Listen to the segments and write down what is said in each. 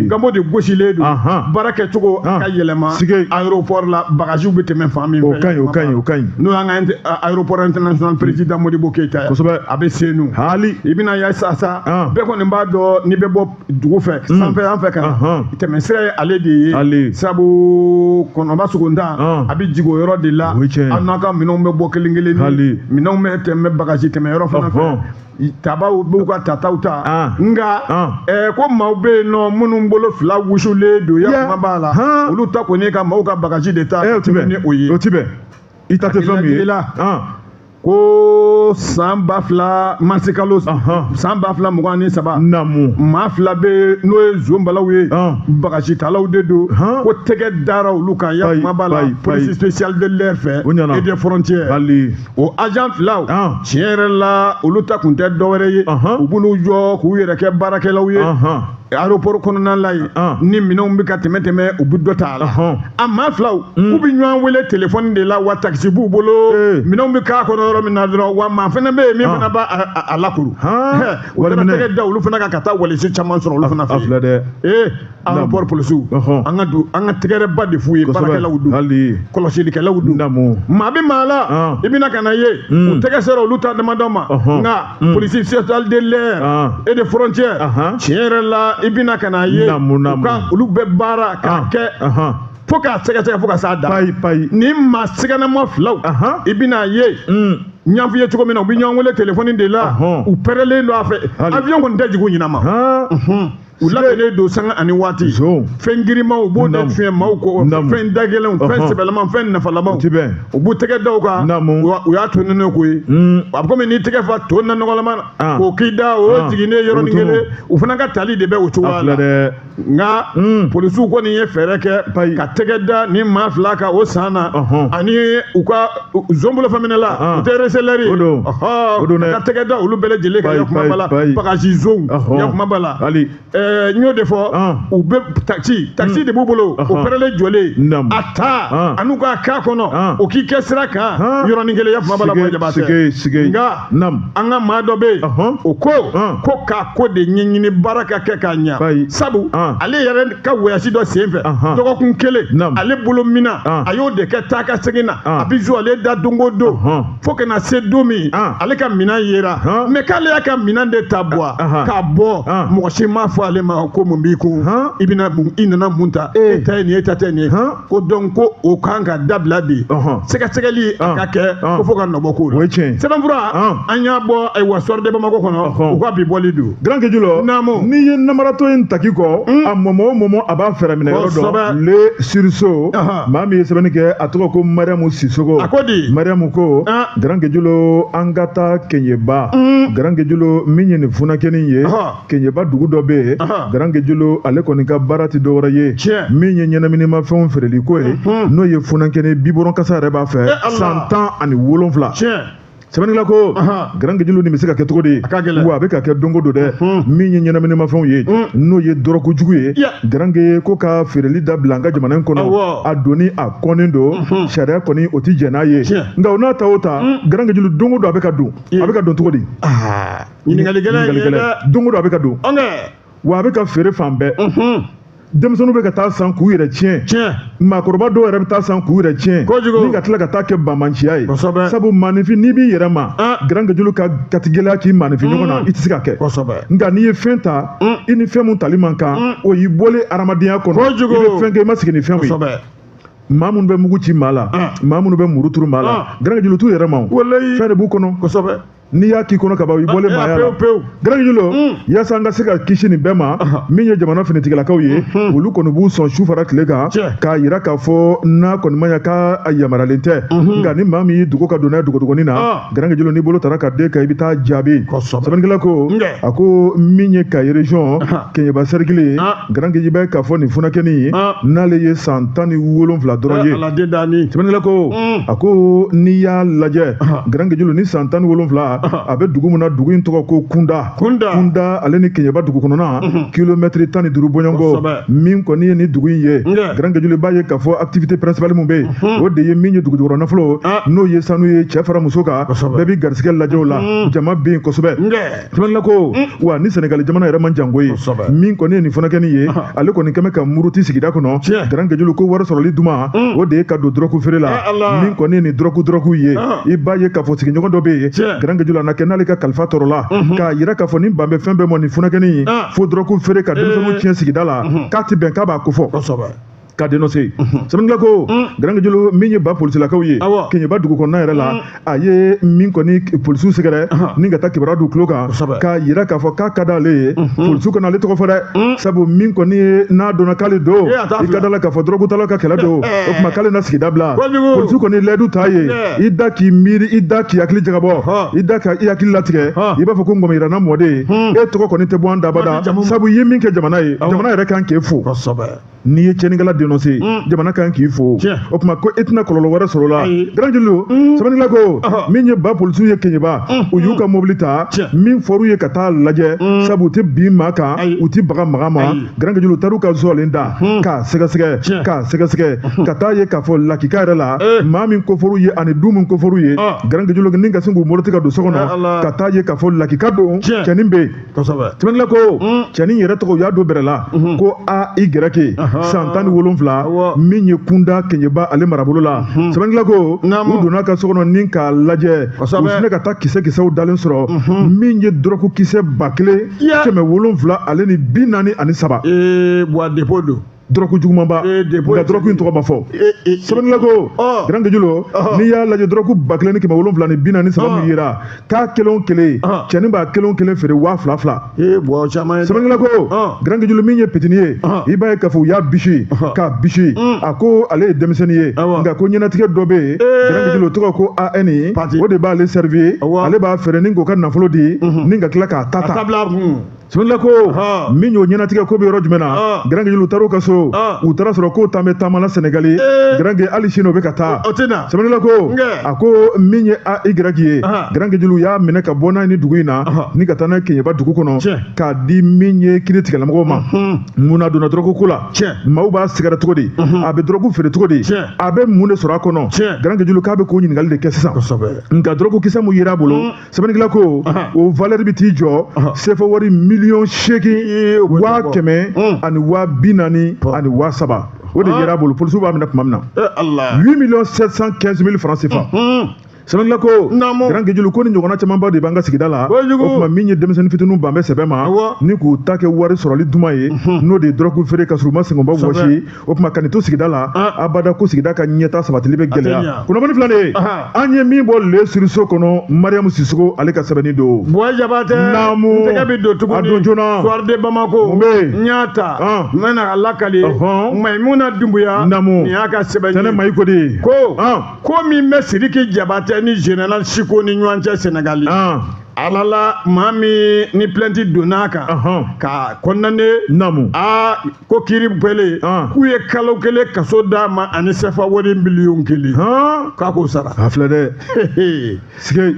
Gambo de gosilen don baara kɛcogo a ka yɛlɛma aéroport la bagages bɛ tɛmɛ fan min fɛ. O ka ɲi, o ka ɲi, o ka ɲi. N'o y'an ka aéroport international président Modibo Keyita ye. Kosɛbɛ. A bɛ Senu. Hali. I bɛna ye sisan bɛɛ kɔni b'a dɔn n'i bɛ bɔ dugu fɛ sanfɛ yan fɛ ka na tɛmɛsira ye ale de ye. Hali. Sabu kɔnɔba sogontan a bɛ jigin o yɔrɔ de la. O ye tiɲɛ ye. An n'a ka minɛnw bɛ bɔ kelen kelen. Hali. Minɛnw bɛ tɛmɛ bagages tɛmɛ yɔrɔ fana fɛ. Tabaw b'u ka tataw ta nka ko maaw bɛ yen nɔ minnu bolo fila wusulen don ya kuma b'a la olu ta kɔni ka maaw ka bagaji de ta ni o ye. O ti bɛn i ta tɛ fɛn min ye. Ko san 2000 marisikalo san 2023 naamu maa fila bɛ yen n'o ye zonbalaw ye bagajitalaw de don ko tɛgɛ dara olu kan ya kuma b'a la police spéciale de l'air fɛ et des frontières o agent filaw tiɲɛ yɛrɛ la olu ta kun tɛ dɔwɛrɛ ye u b'u jɔ k'u yɛrɛ kɛ baarakɛlaw ye aéroport kɔnɔna la yen ni minɛnw bɛ ka tɛmɛ tɛmɛ u bɛ dɔ ta a la a maa filaw k'u bɛ ɲɔgɔn wele téléphone de la wa taxi b'u bolo minɛnw bɛ k'a kɔnɔ yɔrɔ min na dɔrɔn wa maa fana bɛ yen min fana b'a a lakuru u taara tɛgɛ da olu fana kan ka taa walisi caman sɔrɔ olu fana fɛ yen ee aéroport polisiw an ka don an ka tɛgɛrɛba de f'u ye baarakɛlaw don kɔlɔsilikɛlaw don maa bɛ maa la i bɛna ka na ye u tɛgɛ sera olu ta damadɔ ma nka police spéciale de l'air et des frontières tiɲɛ yɛrɛ la i bɛna ka na ye u ka olu bɛ baara k'a kɛ fo k'a sɛgɛsɛgɛ fo ka s'a dan ni maa siganama filaw i bɛna ye n y'a f'i ye cogo min na u bɛ ɲɔgɔn wele téléphone de la u pɛrɛlen don a fɛ avion kɔni tɛ jigin u ɲinɛ ma. U labɛnnen don sanga ani waati fɛn girinmanw u b'o de fiɲɛ maaw kɔ fɛn dagɛlɛnw fɛn sɛbɛlamaw fɛn nafalamaw u b'u tɛgɛ da u kan u y'a to ne ko ye a bɛ komi n'i tɛgɛ fa to na nɔgɔlama na k'o k'i da o jiginnen yɔrɔnin kelen u fana ka tali de bɛ o cogoya la nka polisiw kɔni ye fɛɛrɛ kɛ ka tɛgɛ da ni maa fila kan o san na ani u ka zon bolofɛnminɛla u tɛ receleur ye ka tɛgɛ da olu bɛɛ lajɛlen kan yakuma b'a la bagaji zonw yakuma b'a la. N y'o de fɔ u bɛ taxi de b'u bolo o pɛrɛlen jɔlen a ta an'u ka k'a kɔnɔ o k'i kɛ sira kan yɔrɔnin kelen yakuma b'a la Buwa Jabatɛ nka an ka maa dɔ bɛ yen o ko ko k'a ko de ɲɛɲini baara ka kɛ k'a ɲɛ sabu ale yɛrɛ ka voyage dɔ sen fɛ dɔgɔkun kelen ale bolo mina a y'o de kɛ taa ka segin na a bɛ zu ale da don o don fo ka na se don min ale ka minɛn yera mais k'ale y'a ka minɛn de ta Buwa k'a bɔ mɔgɔ si m'a fɔ ale ma ko mun b'i kun i bɛna i nana mun ta e ta ye nin ye e ta tɛ nin ye ko donc ko o kan ka dabila de sɛgɛsɛgɛli a ka kɛ ko fo ka nɔbɔ ko la sɛbɛnfura an y'a bɔ ayiwa Soir de Bamako kɔnɔ u ka bi bɔli don. Grand Kejulo naamu n'i ye namaratɔ in taki kɔ a mɔmɔ o mɔmɔ a b'a fɛɛrɛ minɛ yɔrɔ dɔn le sursaut maa min ye sɛbɛnni kɛ a tɔgɔ ko Mariamu Sisoko a ko di Mariamu ko Grand Kejulo an ka taa Keɲeba Grand Kejulo min ye nin funankɛnin ye Keɲeba dugu dɔ bɛ yen Grand Kejulo ale kɔni ka baara tɛ dɔwɛrɛ ye min ye ɲɛnaminimafɛnw feereli ko ye n'o ye funankɛnin bibɔrɔn kasa yɛrɛ b'a fɛ san 17. Sɛbɛnnikɛla ko Grand Kejulo nin bɛ se ka kɛ cogo di wa a bɛ ka kɛ don o don dɛ min ye ɲɛnaminimafɛnw ye n'o ye dɔrɔgu jugu ye Grand Ke ko ka feereli dabila an ka jamana in kɔnɔ a donni a kɔnnen don sariya kɔni o tɛ jɛn n'a ye nka o n'a ta o ta Grand Kejulo don o don a bɛ ka don a bɛ ka don cogo di ɲininkali gɛlɛn don o don a bɛ ka don wa a bɛ ka feere fan bɛɛ denmisɛnninw bɛ ka taa san k'u yɛrɛ tiɲɛ maakɔrɔba dɔw yɛrɛ bɛ taa san k'u yɛrɛ tiɲɛ ni ka tila ka taa kɛ banbaanciya ye sabu maaninfin n'i b'i yɛrɛ ma Grand Kejulo ka katigɛlɛya k'i maaninfin ɲɔgɔn na i tɛ se ka kɛ nka n'i ye fɛn ta i ni fɛn mun tali man kan o y'i bɔlen hadamadenya kɔnɔ i bɛ fɛn kɛ i ma sigi ni fɛn min ye maa minnu bɛ mugu ci maa la maa minnu bɛ muru turu maa la Grand Kejulo t'u yɛrɛ ma o fɛn de b'u kɔnɔ n'i y'a k'i kɔnɔ ka ban i bɔlen maaya la Grand Kejulo yaasa an ka se ka kisi nin bɛɛ ma min ye jamana finitigilakaw ye olu kɔni b'u sɔn su fara tile kan k'a yira k'a fɔ n'a kɔni ma ɲɛ k'a yamaralen tɛ nka ni maa min y'i dogo ka don n'a ye dogodogonin na Grand Kejulo n'i bolo tara ka den kan i bɛ taa jaabi sɛbɛnnikɛla ko a ko min ye Kayi région Keɲeba cercle Grand Kejulo bɛ k'a fɔ nin funankɛnin ye n'ale ye san 17 dɔrɔn ye sɛbɛnnikɛla ko a ko n'i y'a lajɛ Grand Kejulo ni san 17 la a bɛ dugu min na dugu in tɔgɔ ko Kunda Kunda ale ni Keɲeba dugu kɔnɔna kilomɛtiri 15 bɔɲɔgɔnko min kɔni ye ni dugu in ye Grand Guedjulu b'a ye k'a fɔ activité principale mun bɛ yen o de ye min ye dugu jukɔrɔ nafolo n'o ye sanu ye cɛ fara muso kan bɛɛ b'i garisigɛ lajɛ o la jama bɛ yen kosɛbɛ sɛbɛnnikɛla ko wa ni Senegali jamana yɛrɛ man jan koyi min kɔni ye nin funankɛnin ye ale kɔni kɛmɛ ka muruti sigida kɔnɔ Grand Guedjulu ko wari sɔrɔli duman o de ye ka don dɔrɔgu feere la min kɔni ye nin dɔrɔgu ye i b'a ye k'a fɔ sigiɲɔgɔn dɔ bɛ yen Grand Guedjulu a na kɛ n'ale ka kalifa tɔrɔla k'a yira k'a fɔ nin ban bɛ fɛn bɛɛ mɔ nin funankɛnin ye fo dɔrɔgu feere ka denmisɛnninw tiɲɛ sigida la k'a ti bɛn k'a b'a ko fɔ ka dénoncer sɛbɛnnikɛla ko Grand Guedjulu min ye ba polisilakaw ye Keɲeba dugu kɔnɔna yɛrɛ la a ye min kɔni polisiw sɛgɛrɛ ni ka taa kibaruya d'u tulo kan k'a yira k'a fɔ k'a ka d'ale ye polisiw kana ale tɔgɔ fɔ dɛ sabu min kɔni ye n'a dɔnna k'ale don i ka da la k'a fɔ dɔrɔgutalaw ka kɛlɛ don o tuma k'ale na sigida bila polisiw kɔni layidu t'a ye i da k'i miiri i da k'i hakili jagabɔ i da k'i hakili latigɛ i b'a fɔ ko ngɔmiyirana mɔden e tɔgɔ kɔni tɛ bɔ an dabada sabu i ye min kɛ jamana ye jamana yɛrɛ kan k'e fo n'i ye tiɲɛnikɛla dénoncer jamana kan k'i fo o tuma ko e tɛna kɔlɔlɔ wɛrɛ sɔrɔ o la Grand Guedjulu sɛbɛnnikɛla ko min ye ba polisiw ye Keɲeba u y'u ka mobili ta min fɔr'u ye ka taa lajɛ sabu u tɛ bin maa kan u tɛ baga maga ma Grand Guedjulu u taar'u ka zɔlen da k'a sɛgɛsɛgɛ k'a sɛgɛsɛgɛ ka taa ye k'a fɔ lakika yɛrɛ la maa min kofɔr'u ye ani du min kofɔr'u ye Grand Guedjulu ni ka sin k'u muruti ka don so kɔnɔ ka taa ye k'a fɔ lakika don cɛnin bɛ yen sɛbɛnnikɛla ko cɛnin yɛrɛ tɔgɔ u y'a don bɛrɛ la ko AY san 17 min ye Kunda Keɲeba ale marabolo la sɛbɛnnikɛla ko u donna ka so kɔnɔ ni k'a lajɛ u sinna ka taa kisɛw dalen sɔrɔ min ye dɔrɔgu kisɛ 1743 buwa dépôt don dɔrɔgu jugumanba nka dɔrɔgu in tɔgɔ ma fɔ sɛbɛnnikɛla ko Grand Guedjulu n'i y'a lajɛ dɔrɔgu 1743 min yera k'a kelen o kelen cɛnin b'a kelen o kelen feere 2000 2000 sɛbɛnnikɛla ko Grand Guedjulu min ye petini ye i b'a ye k'a fɔ u y'a bisi k'a bisi a ko ale ye denmisɛnnin ye nka ko ɲɛnatigɛ dɔ bɛ yen Grand Guedjulu o tɔgɔ ko AN o de b'ale servir ale b'a feere ni k'o ka nafolo di ni ka tila k'a ta ta sɛbɛnnikɛla ko min y'o ɲɛnatigɛ ko bɛ yɔrɔ jumɛn na Grand Guedjulu u taar'u ka so u taara sɔrɔ k'o taa bɛ taama la Senegali Grand Guedjulu hali sini o bɛ ka taa sɛbɛnnikɛla ko a ko min ye AY ye Grand Guedjulu u y'a minɛ ka bɔ n'a ye ni dugu in na ni ka taa n'a ye Keɲeba dugu kɔnɔ k'a di min ye kiiri tigɛlamɔgɔw ma mun na donna dɔrɔgu ko la maaw b'a sigara cogo di a bɛ dɔrɔgu feere cogo di a bɛ mun de sɔrɔ a kɔnɔ Grand Guedjulu k'a bɛ k'o ɲininkali de kɛ sisan nka dɔrɔgu kisɛ mun yera a bolo sɛbɛnnikɛla ko o valeur bɛ t'i jɔ CFA wari 8,100,000 143,000 o de yera a bolo polisiw b'a minɛ tuma min na 8 715 000 francs CFA sɛbɛnnikɛla ko Grand Guedjulu ko ni ɲɔgɔnna camanba de b'an ka sigida la o tuma min ye denmisɛnnin fitininw ban bɛ sɛbɛ ma ni k'u ta kɛ wari sɔrɔli duman ye n'o de ye dɔrɔgu feere ka sɔrɔ u ma sɛgɛnba wɔsi o tuma ka nin to sigida la abada ko sigida ka ɲɛta sabatili bɛ gɛlɛya kunnafoni filɛ nin ye an ye min bɔ le siriso kɔnɔ Mariam Sissoko ale ka sɛbɛnni don Buwa Jabatɛ naamu n tɛgɛ bɛ don tuguni a don joona Soir de Bamako mun bɛ yen n y'a ta n bɛna a lakali Mayimuna Dumbuya naamu nin y'a ka sɛbɛn ye Tɛnɛ Mayi ko de ko ko min bɛ Sidiki Jabatɛ ni général Siko ni ɲɔgɔn cɛ Senegali ala la maa min ni plainte donna a kan ka condamné naamu aa ko kiiri bɛlen k'u ye kalo kelen kaso d'a ma ani CFA wari 1 miliyɔn k'a k'o sara a filɛ dɛ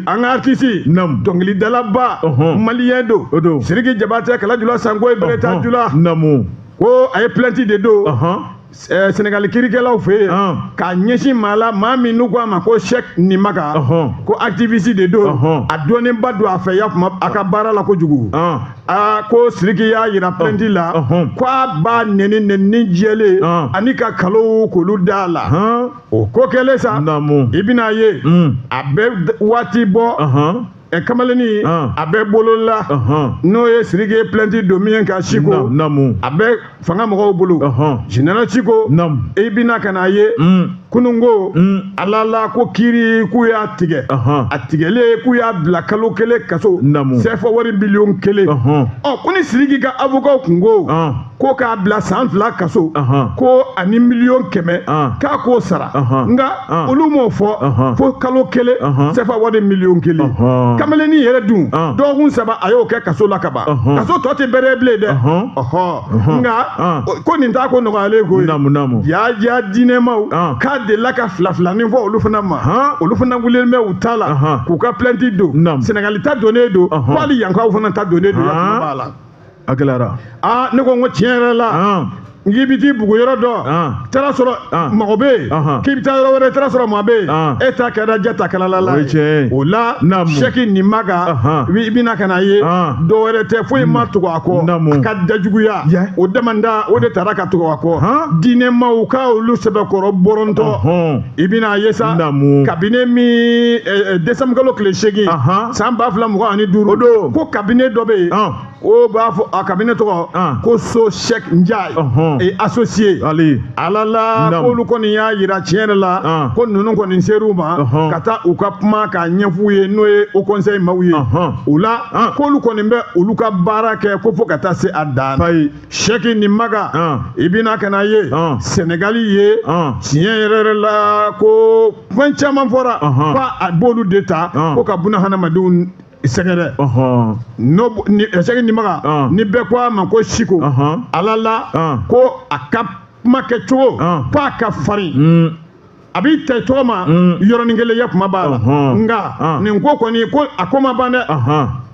an ka artiste naamu dɔnkilidalaba malien don o don Sidiki Jabatɛ Kalajula Sanko Bereta Jula naamu ko a ye plainte de don Senegali kirikɛlaw fɛ yen k'a ɲɛsin maa la maa min n'u ko a ma ko Cheikh Nimaga ko activiste de don a dɔnnenba don a fɛ ya kuma a ka baara la kojugu aa ko Sidiki y'a yira plainte la ko a b'a nɛni nɛni jɛlen ani ka kalow k'olu d'a la o ko kɛlen sa i bɛna ye a bɛ waati bɔ kamalennin a bɛ bolo la n'o ye Sidiki ye plainte don min kan Siko a bɛ fanga mɔgɔw bolo général Siko i bɛna ka n'a ye kununko ala la ko kiiri k'u y'a tigɛ a tigɛlen k'u y'a bila kalo kelen kaso CFA wari 1 miliyɔn ɔ ko ni Sidiki ka avocat kun ko Ko k'a bila san 2 kaso ko ani 100 000 000 k'a k'o sara, nka olu m'o fɔ fo kalo 1 CFA wari 1 000 000. Kamalennin yɛrɛ dun, dɔgɔkun 3 a y'o kɛ kaso la ka ban, kaso tɔ tɛ bɛrɛ bilen dɛ. Nka ko nin t'a ko nɔgɔyalen ko ye. Ja diinɛmaw k'a delila ka fila filanin fɔ olu fana ma, olu fana wulilen bɛ u ta la k'u ka plainte don. Sɛnɛgali ta donnen don, ko hali yankaw fana ta donnen don, yakuma b'a la. A gɛlɛyara. Aa, ne ko n ko tiɲɛ yɛrɛ la, n k'i bɛ t'i bugu yɔrɔ dɔn, taara sɔrɔ mɔgɔ bɛ yen, k'i bɛ taa yɔrɔ wɛrɛ, taara sɔrɔ maa bɛ yen, e ta kɛra ja ta kɛra la ye. O la Sɛki Nimaga, i bɛna ka na ye dɔ wɛrɛ tɛ, foyi ma tugu a kɔ, a ka dajuguya o damanda o de taara ka tugu a kɔ. Diinɛmaw ka olu sɛbɛkɔrɔ bɔrɔntɔ, i bɛna ye sa kabini min décembre kalo tile 8 san 2025, ko kabini dɔ bɛ yen, o b'a fɔ a kabini tɔgɔ ko So Cheikh Ndiaye et associé. Ala la, k'olu kɔni y'a yira tiɲɛ yɛrɛ la ko ninnu kɔni ser'u ma ka taa u ka kuma k'a ɲɛf'u ye, n'o ye haut conseil maaw ye. O la k'olu kɔni bɛ olu ka baara kɛ ko fo ka taa se a dan na. Cheikh Nimaga, i bɛna ka na ye Sɛnɛgali ye tiɲɛ yɛrɛ yɛrɛ la ko fɛn caman fɔra ko a b'olu de ta ko ka buna hadamadenw sɛgɛrɛ. N'o ni Cheikh Nimaga, ni bɛɛ ko a ma ko Siko, ala la ko a ka kuma kɛcogo ko a ka farin, a b'i ta cogo ma yɔrɔnin kelen ya kuma b'a la. Nka nin ko kɔni, ko a ko ma ban dɛ.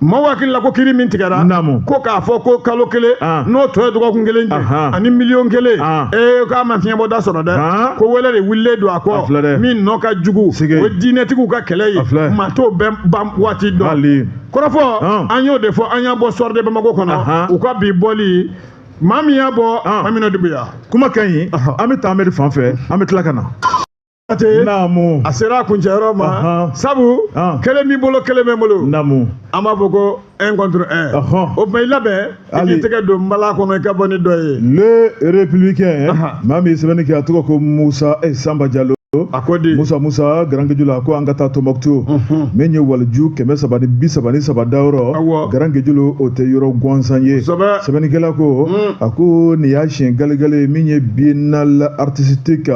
Maaw hakili la ko kiri min tigɛra, ko k'a fɔ ko kalo 1, n'o tɔ ye dɔgɔkun 1 jɛ ani 1 000 000, ee, k'a ma fiɲɛbɔda sɔrɔ dɛ. Ko wɛlɛ de wulilen don a kɔ min nɔ ka jugu, o ye diinɛtigiw ka kɛlɛ ye, maa t'o bɛɛ ban waati dɔn. Kɔrɔfɔ an y'o de fɔ, an y'a bɔ Soir de Bamako kɔnɔ, u ka bi bɔli, maa min y'a bɔ, Amina Dubuya. Kuma ka ɲi, an bɛ taa Amedi fan fɛ, an bɛ tila ka na. Naamu. A sera a kuncɛyɔrɔ ma, sabu kelen b'i bolo, kelen bɛ n bolo. Naamu. An b'a fɔ ko 1 contre 1. O tuma i labɛn, i k'i tɛgɛ don nbala kɔnɔ, i ka bɔ ni dɔ ye. Le Républicain, maa min ye sɛbɛnni kɛ, a tɔgɔ ko Musa Samba Jalo. A ko di? Musa Musa Garangeju la, ko an ka taa Tɔnbɔkutu, min ye waliju 333 dayɔrɔ Garangejulu, o tɛ yɔrɔ gansan ye. Sɛbɛnnikɛla ko, a ko nin y'a siɲɛ galegale min ye biennale artistique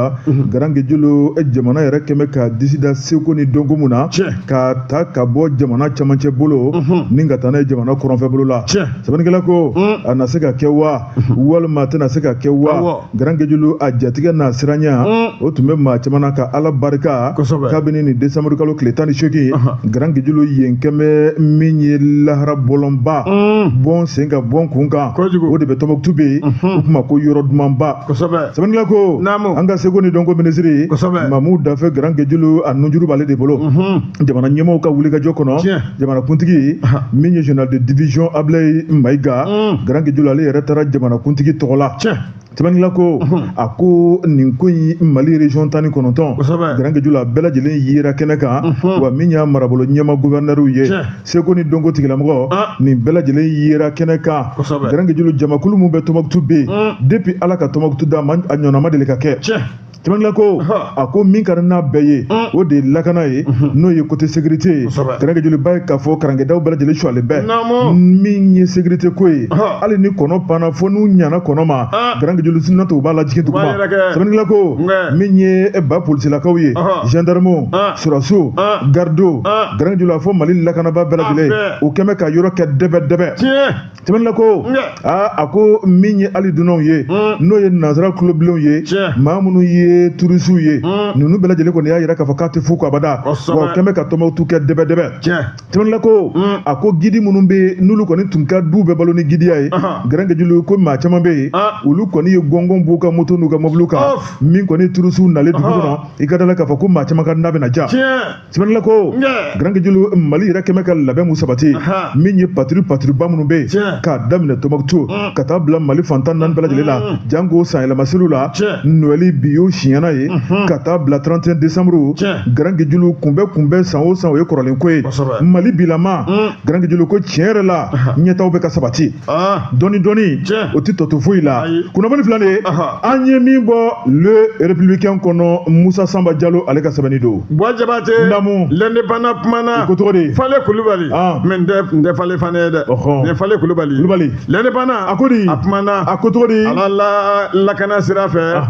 Garangejulu, jamana yɛrɛ kɛmɛ ka disi da seko ni dɔnko mun na, ka ta ka bɔ jamana camancɛ bolo ni ka taa n'a ye jamana kɔrɔnfɛ bolo la. Sɛbɛnnikɛla ko a na se ka kɛ wa, walima a tɛna se ka kɛ wa? Garangejulu a jatigɛ n'a siranya, o tun bɛ maa caman na ka Ala barika kabini nin décembre kalo tile 18. Garangejulu yen kɛmɛ min ye lahara bɔlɔnba bɔn sen ka bɔn kun kan, o de bɛ Tɔnbɔkutu bɛ yen, o kuma ko yɔrɔ dumanba. Sɛbɛnnikɛla ko an ka seko ni dɔnko minisiri Mamu Dafe Garangejulu, a nunjuru b'ale de bolo jamana ɲɛmaaw ka wulikajɔ kɔnɔ. Jamanakuntigi min ye général de division Ablaye Mayiga, Garangejulu ale yɛrɛ taara jamanakuntigi tɔgɔ la. Sɛbɛnnikɛla ko, a ko nin ko in, Mali région 19, Garangejulu a bɛɛ lajɛlen yera kɛnɛ kan, wa min y'a marabolo ɲɛma gouverneur ye, seko ni dɔnko tigilamɔgɔ, nin bɛɛ lajɛlen yera kɛnɛ kan. Garangejulu jamakulu min bɛ Tɔnbɔkutu bɛ yen, depuis Ala ka Tɔnbɔkutu da, a ɲɔgɔnna ma deli ka kɛ. Sɛbɛnnikɛla ko, a ko min ka di n'a bɛɛ ye, o de ye lakana ye, n'o ye côté sécurité ye. Garangejulu ba ye k'a fɔ karankɛdaw bɛɛ lajɛlen sualen bɛɛ, min ye sécurité ko ye, hali ni kɔnɔ panna, fo n'u ɲana kɔnɔ ma, Garangejulu sinatɔ u b'a lajigin duguma. Sɛbɛnnikɛla ko min ye ba polisilakaw ye, gendarmew, sɔrɔdasiw, gardew, Garangejulu a fɔ Mali lakanaba bɛɛ lajɛlen, o kɛn bɛ ka yɔrɔ kɛ dɛbɛ dɛbɛ. Sɛbɛnnikɛla ko aa, a ko min ye hali dunanw ye, n'o ye nansara tulobilenw ye, maa minnu ye turisiw ye, ninnu bɛɛ lajɛlen kɔni y'a yira k'a fɔ k'a tɛ fu ko abada, wa o kɛn bɛ ka Tɔnbɔkutu kɛ dɛbɛ dɛbɛ. Sɛbɛnnikɛla ko, a ko guide minnu bɛ yen, n'olu kɔni tun ka du bɛɛ balo ni gidiya ye, Garangejulu ko maa caman bɛ yen, olu kɔni ye gɔngɔn b'u ka moto n'u ka mɔbiliw kan, min kɔni turisiw nalen dugu kɔnɔ, i ka da la k'a fɔ ko maa caman ka na bɛna ja. Sɛbɛnnikɛla ko Garangejulu, Mali yɛrɛ kɛmɛ ka labɛn mun sabati, min ye patrouille patrouille ba minnu bɛ yen, k'a daminɛ Tɔnbɔkutu ka taa bila Mali fan 14 bɛɛ lajɛlen la, janko sanyɛlɛmaseliw la, Noël bi y'o. siɲɛna ye ka taa bila 31 décembre Garange Julu kunbɛ san o san o ye kɔrɔlen ko ye Mali bilama Garange Julu ko tiɲɛ yɛrɛ la ɲɛtaw bɛ ka sabati dɔɔni dɔɔni o tɛ tɔ to foyi la kunnafoni filɛ nin ye an ye min bɔ Le Républicain kɔnɔ Musa Sanba Jalo ale ka sɛbɛnni don. Buwa Jabate L'Indépendant kumana ko cogo di Fale Kulubali mais n tɛ Fale Fane ye dɛ nin ye Fale Kulubali Kulubali L'Indépendant a ko di a kumana a ko cogo di ala la lakana sira fɛ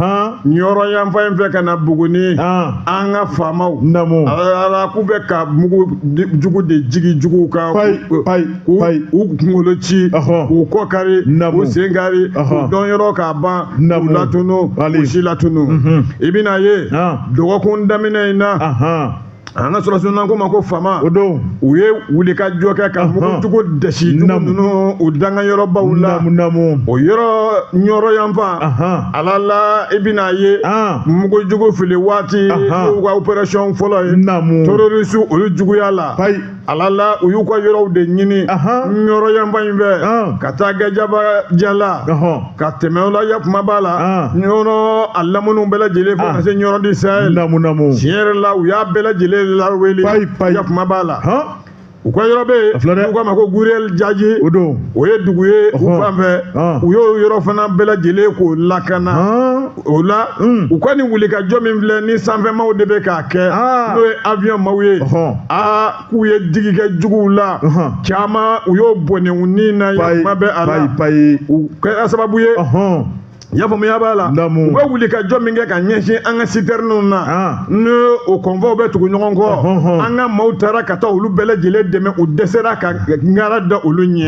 Ɲɔrɔ yanfan in fɛ ka na Buguni an ka faamaw ala k'u bɛ ka mugu jugu de jigi juguw kan k'u kunkolo ci k'u kɔ kari k'u sen kari k'u dɔn yɔrɔ k'a ban k'u latunu k'u si latunu i bɛna ye dɔgɔkun daminɛ in na an ka sɔrɔdasiw n'an ko ma ko fama o don u ye wulikajɔ kɛ ka mugujugu dɛsi jugu ninnu u danganyɔrɔbaw la o yɔrɔ Ɲɔrɔ yanfan ala la i bɛna ye mugujugu fili waati n'u ka opération fɔlɔ ye terroriste olu juguya la ala la u y'u ka yɔrɔw de ɲini Ɲɔrɔ yanfan in fɛ ka taa Gajaba jala ka tɛmɛ o la ya kuma b'a la Ɲɔrɔ a laminiw bɛɛ lajɛlen fo ka se Ɲɔrɔ du Sahel tiɲɛ yɛrɛ la u y'a bɛɛ lajɛlen lawuli ya kuma b'a la u ka yɔrɔ bɛ yen n'u k'a ma ko Guriyɛli Jaji o don o ye dugu ye u fan fɛ u y'o yɔrɔ fana bɛɛ lajɛlen k'o lakana o la u ka nin wulikajɔ min filɛ ni sanfɛmaw de bɛ k'a kɛ n'o ye avion maw ye aa k'u ye digi kɛ juguw la caman u y'o bɔnɛ u ni na ya kuma bɛ a la u kɛra sababu ye y'a faamuya b'a la u bɛ wulikajɔ min kɛ ka ɲɛsin an ka sitɛriniw na ni o kɔnfɔw bɛ tugu ɲɔgɔn kɔ an ka maaw taara ka taa olu bɛɛ lajɛlen dɛmɛ u dɛsɛra ka ŋara da olu ɲɛ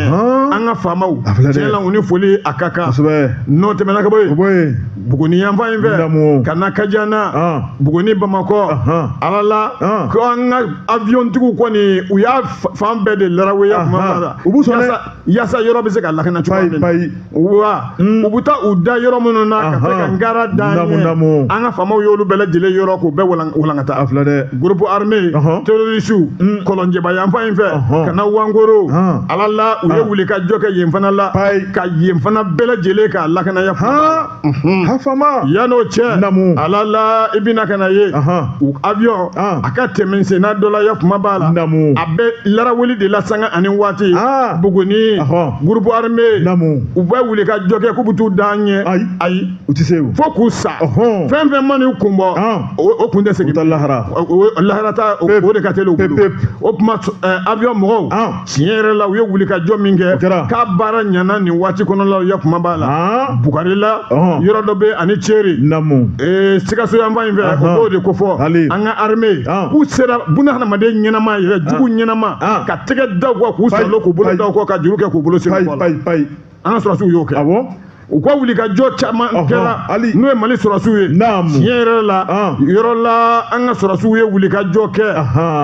an ka faamaw tiɲɛ la u ni foli a ka kan n'o tɛmɛna ka bɔ yen Buguni yanfan in fɛ ka na Kajana Buguni Bamakɔ ala la ko an ka avion tigiw kɔni u y'a fan bɛɛ de laraweya kuma b'a la yaasa yɔrɔ bɛ se ka lakana cogoya min na wa u bɛ taa u da yɔrɔ minnu na ka se ka ngara da ɲɛ an ka faamaw y'olu bɛɛ lajɛlen yɔrɔ k'u bɛɛ walankata groupe armé terroriste Kɔlɔnjɛba yanfan in fɛ ka na Wankoro ala la u ye wulikajɔ kɛ yen fana la ka yen fana bɛɛ lajɛlen k'a lakana ya fama yan'o cɛ ala la i bɛna ka na ye u avion a ka tɛmɛ senna dɔ la ya kuma b'a la a bɛ larawuli de la sanga ani waati Buguni groupe armé u bɛ wuli ka jɔ kɛ k'u bɛ t'u da an ɲɛ ayi u tɛ se fo k'u sa fɛn fɛn man'u kun bɔ o kun tɛ segin lahara lahara ta o de ka teli u bolo o tuma avion mɔgɔw tiɲɛ yɛrɛ la u ye wuli ka jɔ min kɛ k'a baara ɲɛna nin waati kɔnɔ la ya kuma b'a la Bugari la yɔrɔ dɔ bɛ ani Ceri Sikaso yanfan in fɛ o b'o de kofɔ an ka armée k'u sera buna hadamaden ɲɛnama yɛrɛ jugu ɲɛnama ka tɛgɛ da u kɔ k'u salo k'u bolo da u kɔ ka juru kɛ k'u bolo siri u kɔ la an ka sɔrɔdasiw y'o kɛ u ka wulikajɔ caman kɛra n'o ye Mali sɔrɔdasiw ye tiɲɛ yɛrɛ la yɔrɔ la an ka sɔrɔdasiw ye wulikajɔ kɛ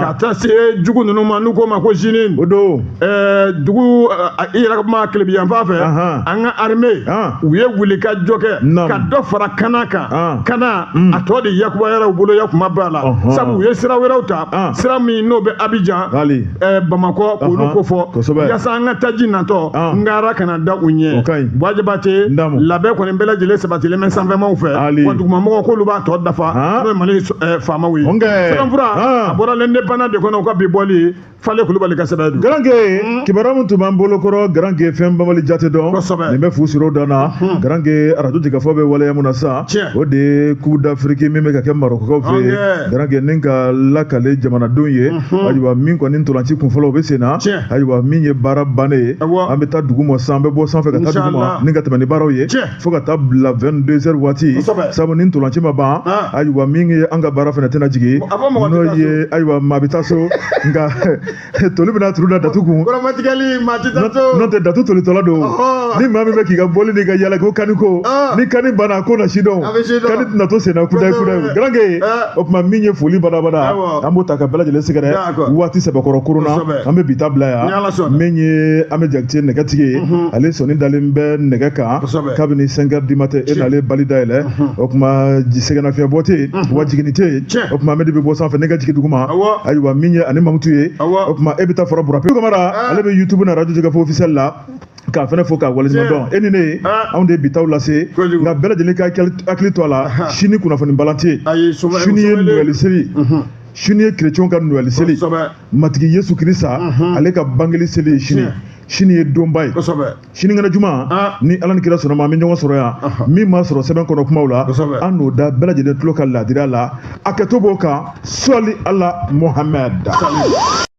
ka taa se jugu ninnu ma n'u k'o ma ko JNIM o don dugu i yɛrɛ kuma kelebi yanfan fɛ an ka armée u ye wulikajɔ kɛ ka dɔ fara kana kan kana a tɔ de yakubayara u bolo yakuma b'a la sabu u ye sira wɛrɛw ta sira min n'o bɛ Abidjan Bamakɔ k'olu kofɔ yaasa an ka taji natɔ ngara kana da u ɲɛ Buwa Jabate labɛn kɔni bɛɛ lajɛlen sabatilen bɛ sanfɛmaw fɛ wa dugumamɔgɔw k'olu b'a tɔ dafa n'o ye Mali faamaw ye sɛbɛnfura a bɔra l'Indépendant de kɔnɔ u ka bi bɔli Fale Kulubali ka sɛbɛn don. Garanke kibaruya min tun b'an bolo kɔrɔ Garanke fɛn banbali jate dɔn nin bɛ fu siri o dan na Garanke arajo jigafɔ bɛ waleya mun na sisan o de ye Coupe d'Afrique min bɛ ka kɛ Marɔkukaw fɛ yen Garanke ni ka lakale jamanadenw ye ayiwa min kɔni ntolanci kunfɔlɔ o bɛ sen na ayiwa min ye baara bannen ye an bɛ taa dugu ma sisan an bɛ bɔ sanfɛ ka taa dugu ma ni ka tɛmɛ ni baaraw ye fo ka taa bila 22 heures waati sabu ni ntolanci ma ban ayiwa min ye an ka baara fana tɛna jigin n'o ye ayiwa maa bɛ taa so nka toli bɛna turu da datu kun n'o tɛ datu tolitɔla don ni maa min bɛ k'i ka bɔli n'i ka yala ko kani ko ni kani banna ko na sidɔn kani tɛna to senna kudayi kudayi Garanke o tuma min ye foli badabada an b'o ta ka bɛɛ lajɛlen sɛgɛrɛ waati sɛbɛkɔrɔ korona an bɛ bi ta bila yan min ye an bɛ Jakite nɛgɛtigi ye ale sɔnni dalen bɛ nɛgɛ kan kabini 5 heures du matin e n'ale bali dayɛlɛ o tuma sɛgɛnnafiɲɛbɔ tɛ yen wa jiginni tɛ yen o tuma Amedi bɛ bɔ sanfɛ ne ka jigin duguma ayiwa min ye ani Mamutu ye o tuma e bɛ taa fara Burape Kamara ale bɛ YouTube na radio Jigafo officiel la K'a fana fo k'a waleɲuman dɔn. E ni ne ye, anw de ye bi taw lase. Nka bɛɛ lajɛlen ka hakili to a la, sini kunnafoni balan tɛ yen. Sini ye Noël seli, sini ye kerecɛnw ka Noël seli, Matigi Yesu Kirisa ale ka bangeli seli ye sini. Sini ye donba ye. Sinikɛnɛ juma, ni Ala ni kira sɔnna ma, an bɛ ɲɔgɔn sɔrɔ yan. Min ma sɔrɔ sɛbɛn kɔnɔ kumaw la, an n'o da bɛɛ lajɛlen tulo ka laadiriya la. Hakɛto b'o kan. Sɔli ala Mohamɛd.